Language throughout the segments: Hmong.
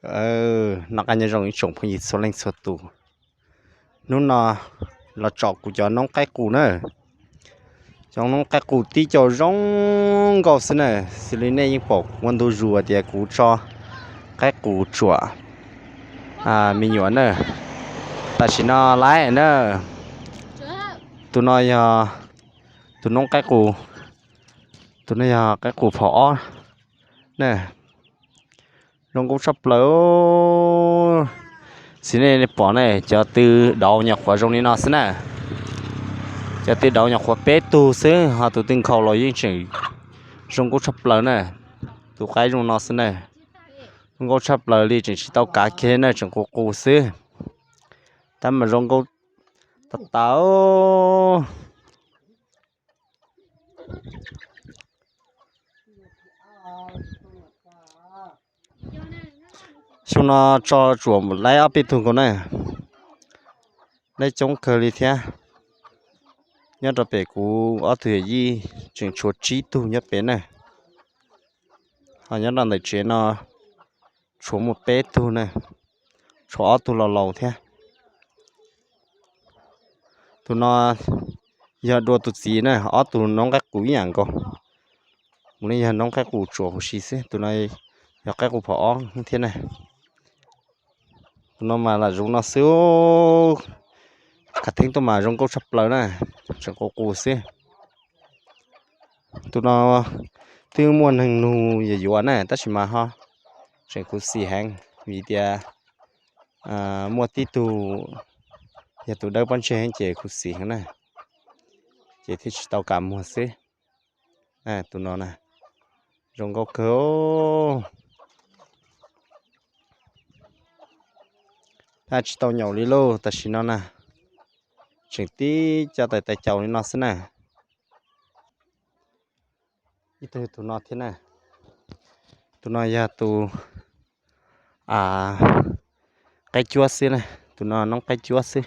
Noj qab nyob zoo ib tsoom phooj ywg txhua leej txhua tus. Hnub no los tsom kuv cov noob qaib qus na. Cov noob qaib qus tib co zoo nkauj xwb na. Xws li nej yeej pom ua ntu zus tias kuv tso qaib qus tsuam me nyuam na. Tam sim no laiv na, tus no yog tus noob qaib qus, tus no yog qaib qus phaum ob na. Zoo nkauj tshaj plaws. Xws li nej pom ne, cov tw dauv nyuam qhuav zoo li no xwb na. Cov tw dauv nyuam qhuav peb tug xwb, ho tus tw nkhaus los yeej tseem zoo nkauj tshaj plaws na. Tus qaib zoo no xwb na, zoo nkauj tshaj plaws li, tseem tsis tau kav kiag na, tseem qus qus xwb. Tab mas zoo nkauj tas tas. Xyoo no tso tsuam laib ob peb tug nkaus na, laib coob kawg li thiab. Nyob rau pem kuv ob tug yawm yij tseem tshuav tsib tug nyob pem na. Ho nyob rau ntawm tsev no tshuav muaj peb tug na, tshuav ob tug laus laus thiab. Tus no yog dua tus txiv na, ob tug noob qaib qus ib yam nkaus. Mus li yog noob qaib qus tsuam huv si xwb, tus no yog qaib qus phaum ob thiab na. Tus no mas lam zoo no xwb, khav theeb tuaj mas zoo nkauj tshaj plaws na, tseem qus qus xwb. Tus no twb muaj neeg nug yuav yuav na, tab sis mas ho tseem khuv xim heev vim tias muaj tib tug yog tus dawb pob ntseg ces khuv xim heev na, ces thiaj tsis tau kam muag xwb. Tus no na, zoo nkauj kawg. Tsis tau nyaum li lauj, tam sim no na, tseem tib co tais tais caus li no xwb na. Ib tug tus no thiab na, tus no yog tus qaib cuab xwb na, tus no noob qaib cuab xwb,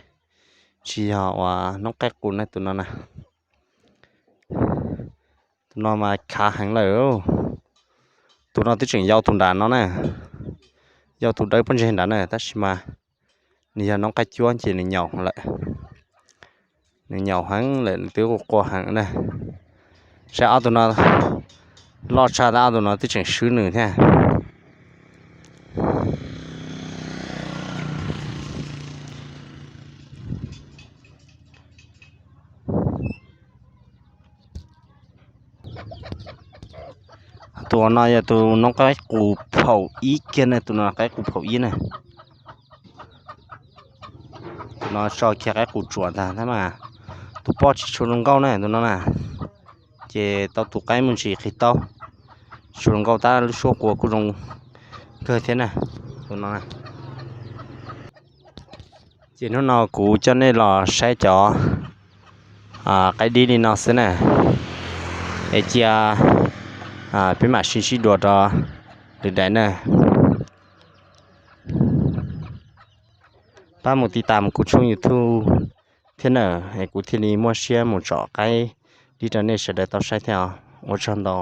tsis yog uas noob qaib qus na tus no na. Tus no mas khav heev lawm. Tus no twb tseem yau tus nram no na, yau tus dawb pob ntseg nram na, tab sis mas nws yog noob qaib cuab ces nws nyaum lawm. Nws nyaum heev lawm, nws twb qua qua heev na. Saib ob tug no loj tshaj, tab ob tug no twb tseem swb nws thiab. Tus no yog tus noob qaib qus phaum ib kiag na, tus no qaib qus phaum ib na. Tus no so kiag qaib qus tsuam ntag tab mas tus poj tsis tshua zoo nkauj na tus no na, ces tau tus qaib me ntsis qhis taub, tsis tshua zoo nkauj tab lub suab qua kuj zoo kawg thiab na, tus no na. Ces hnub no kuv coj nej los saib cov qaib dib li no xwb na, es cia peb mam sib ntsib dua rau lwm daim na. Pab mus tiv tas mus kuv tshooj YouTube thiab na, es kuv thiaj li muaj siab mus tsom qaib dib rau nej sawv daws tau saib thiab os. Ua tsaug ntau.